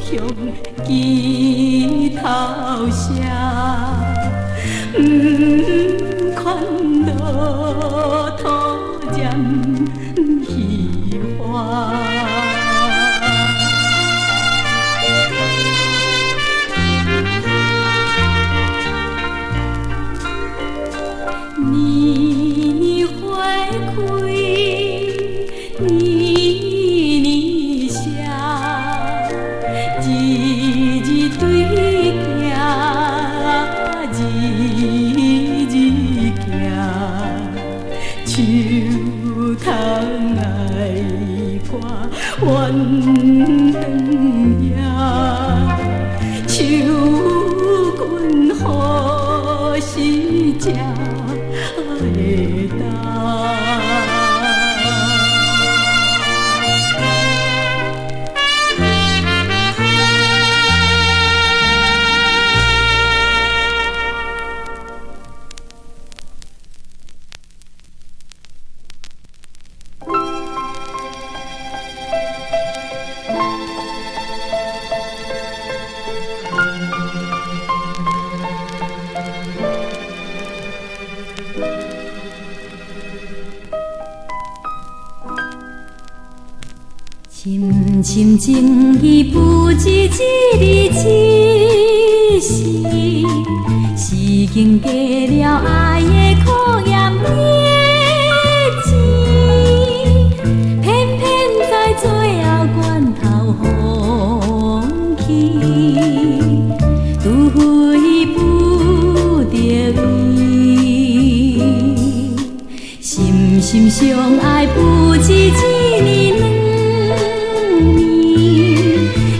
鄉枝頭寫，毋款落土染彼花。年花開，年年謝，日日對鏡，日日行，樹窗愛掛怨長夜，秋君何時才會到？深深情意不止一日一时，是经过了愛的考驗的錢，偏偏在最後關頭放棄，除非不得已。深深相愛不止一年兩年，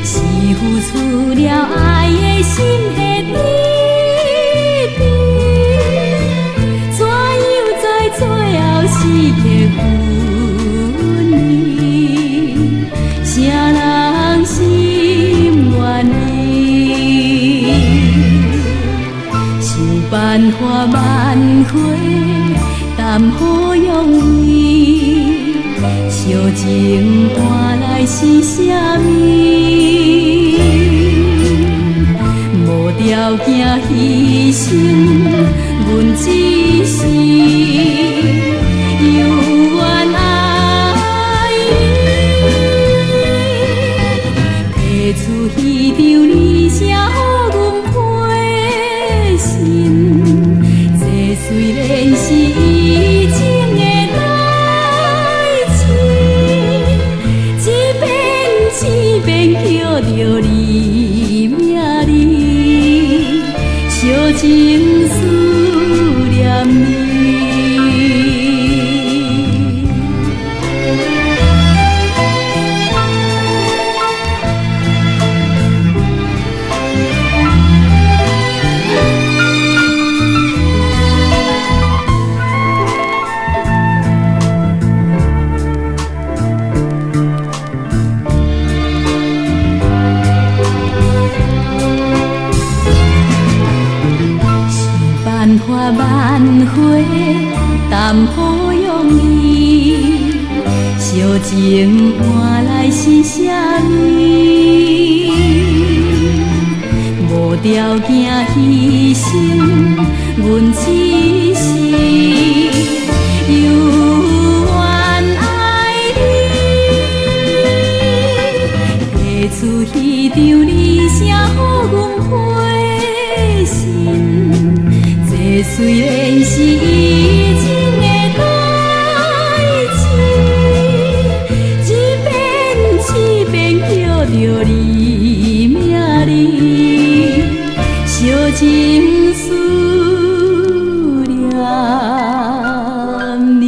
是付出了愛的心血滴滴，怎樣在最後時刻分離，誰人心願意？想辦法挽回，談何容易？相情換來是啥物？無條件犧牲，阮只是猶原愛你。提出彼張理寫予阮陪心，這雖然是以前的代誌，一遍一遍叫著你名字，相情思念你。想辦法挽回，談何容易？相情換來是啥物？無條件犧牲，阮只是猶原愛你。提出彼張理寫予阮陪心，這雖然是以前的代誌，一遍一遍叫著你名字，相情思念你。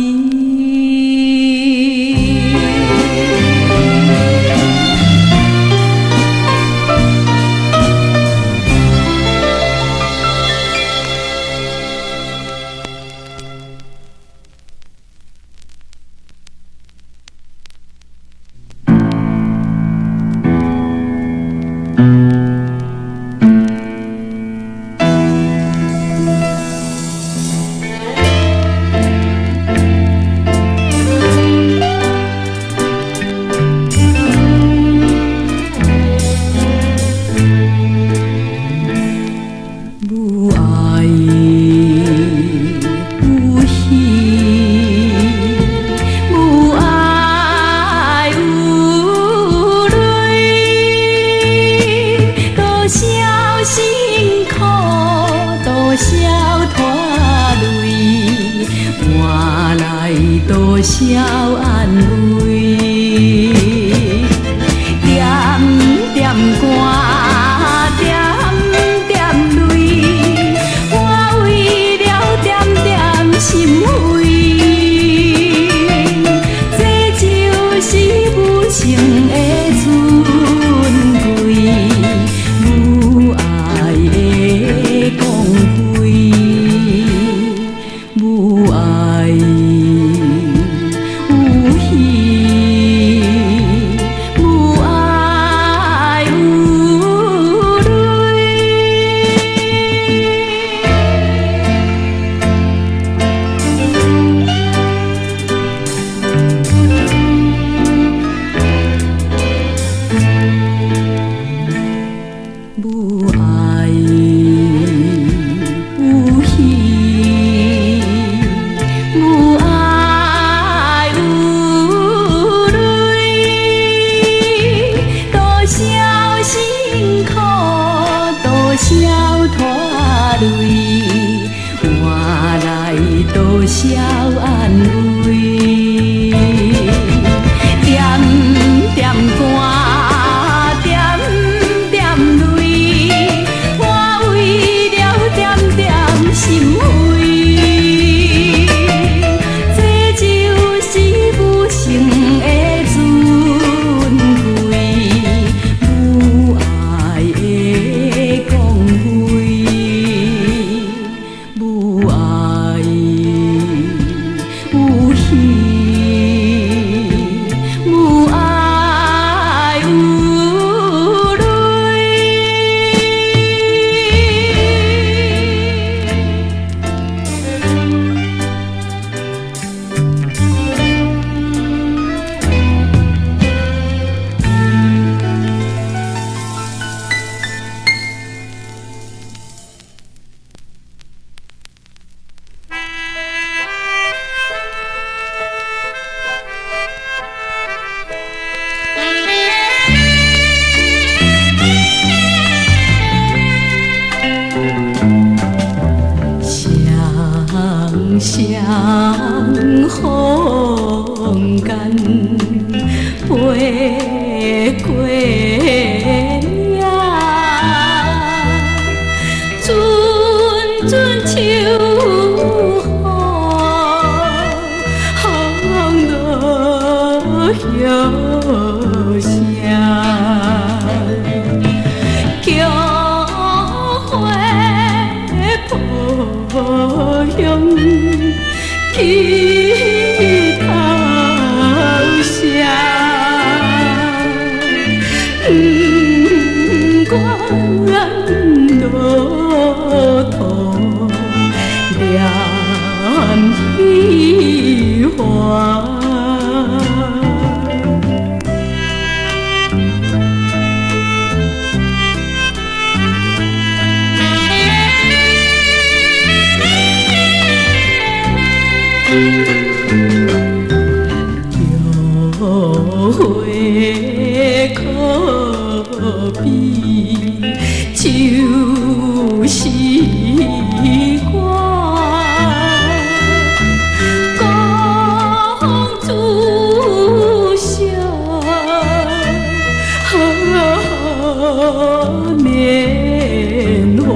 多少安慰？點點汗，點點淚，我為了點點心肺，這就是無情的尊貴，母愛的光輝，母愛有喜，母愛有淚。母愛有喜，母愛有淚，多少辛苦，多少拖累，換來多少安慰？點點汗，點點淚，我為了點點心肺，這就是無情的尊貴，母愛的光輝，母愛有喜，母愛有淚。雙雙風間飛過嶺，陣陣秋雨落葉聲。菊花抱香起頭聲，不管路途念彼岸。菊花可比秋時寒，公主惜年華。